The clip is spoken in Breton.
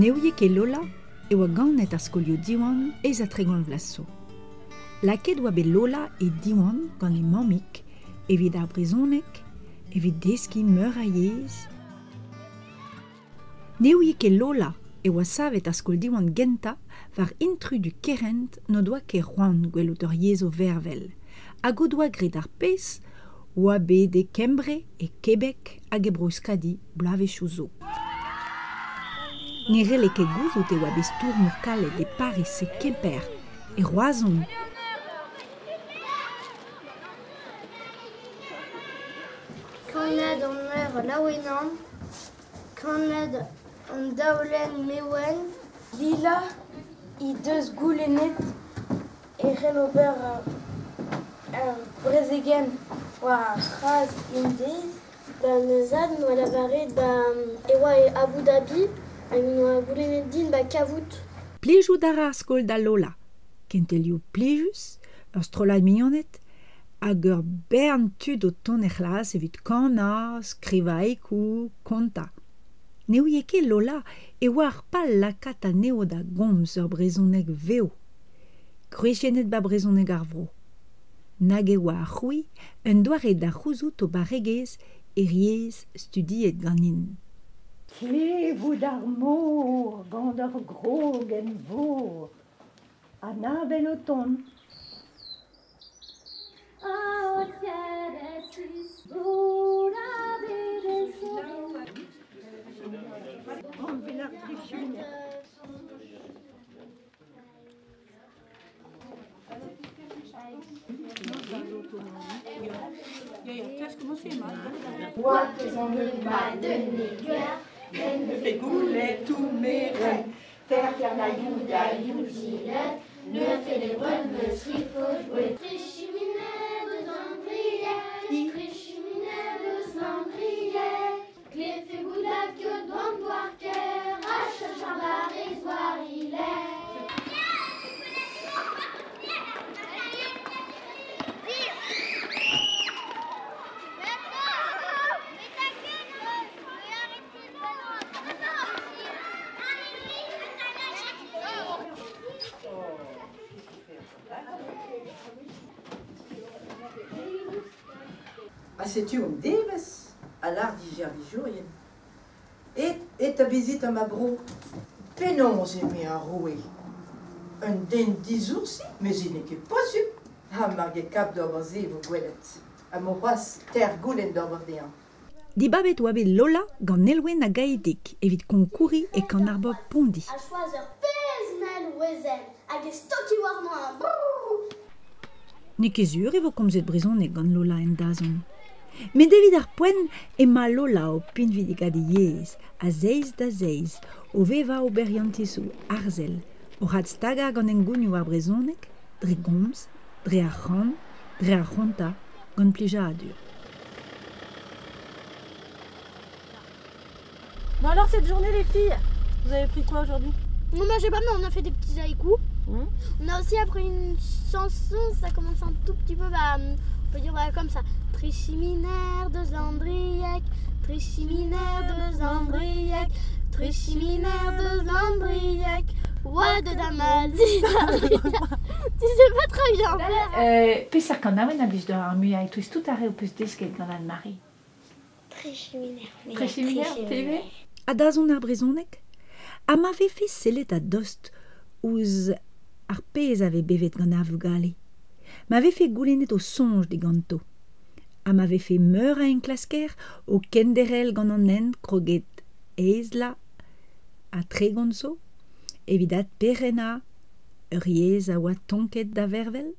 Ne ouie ket Lola e oa ganet ar skolioù Diwan 38 vloaz zo. Lakaet oa bet Lola e Diwan gant he mammig evit ar brezhoneg, evit deskiñ meur a yezh. Ne ouie ket Lola e oa savet ar skol Diwan gentañ war intrudu kerent n'o doa ket c'hoant gwelout ur yezh o vervel hag o doa graet ar pezh oa bet e Kembre, e Kebek hag e Bro-Euskadi bloavezhioù zo. Ne c'helle ket gouzout e oa bet stourmoù kalet e Pariz, e Kemper, e Roazhon. Kannad an eur laouenan, kannad an daolenn Mewen. Lila he deus goulennet e c'hell ober ur brezegenn war ar c'hras Indez. Ba ma zad 'noa lavaret ba e oa e Abu Dhabi hag 'noa goulennet din ba kavout. Plijout a ra ar skol da Lola. Kentelioù plijus, ur strollad mignoned hag ur bern tud o tont er c'hlas evit kanañ, skrivañ haïku, kontañ. Ne ouie ket Lola e oa ar pal lakaat anezho da gomz ur brezhoneg vev, gwriziennet 'ba brezhoneg ar vro. Nag e oa ar c'hrouiñ un doare da c'houzout o barregezh er yezh studiet ganin. Klevout ar mor gant ur grogenn vor, an avel o tont. Ha setu hon devezh, a lâr dijervijourien. Et, et da vizitañ ma bro. Penaos eme ar roue? Un den disoursi? Met se n'eo ket posupl. Ha mar get kap d'ober se e vo gwelet. Ha mo c'hoazh teir goulenn d'ober dezhañ. Dibabet oa bet Lola gant Nolwenn ha Gaedig evit konkouriñ e kan ar bobl Pondi. Ha choaz ur pezh mell wezenn hag e stokiñ warnañ. Brrr! N'eo ket sur e vo komzet brezhoneg gant Lola en dazont. Met evit ar poent emañ Lola o pinvidikaat he yezh, a zeiz da zeiz, o vevañ oberiantizoù arzel, oc'h adstagañ gant hengounioù ar brezhoneg, dre gomz, dre ar c'han, dre ar c'hontañ, gant plijadur. Bon alors cette journée les filles, vous avez pris quoi aujourd'hui? Non, moi j'ai pas, mais on a fait des petits haïkus. On a aussi appris une chanson, ça commence un tout petit peu, bah, on peut dire bah, comme ça. Trichiminer de Zandriek, Trichiminer de Zandriek, Trichiminer de Zandriek, Oa de Damazi. Tu sais pas très bien faire. Peseurt kanaouenn a blij deoc'h ar muiañ e-touez tout ar re ho peus desket gant Anne-Marie? Trichiminer. Trichiminer, TV? Ha dazont ar brezhoneg? Ha ma vefe sellet a-dost ouzh ar pezh a vez bevet gant ar vugale? Ma vefe goulennet o soñj diganto? Ha ma vefe meur a enklasker o kenderc'hel gant an hent kroget eizh ha 30 zo evit adperc'hennañ ur yezh a oa tonket da vervel?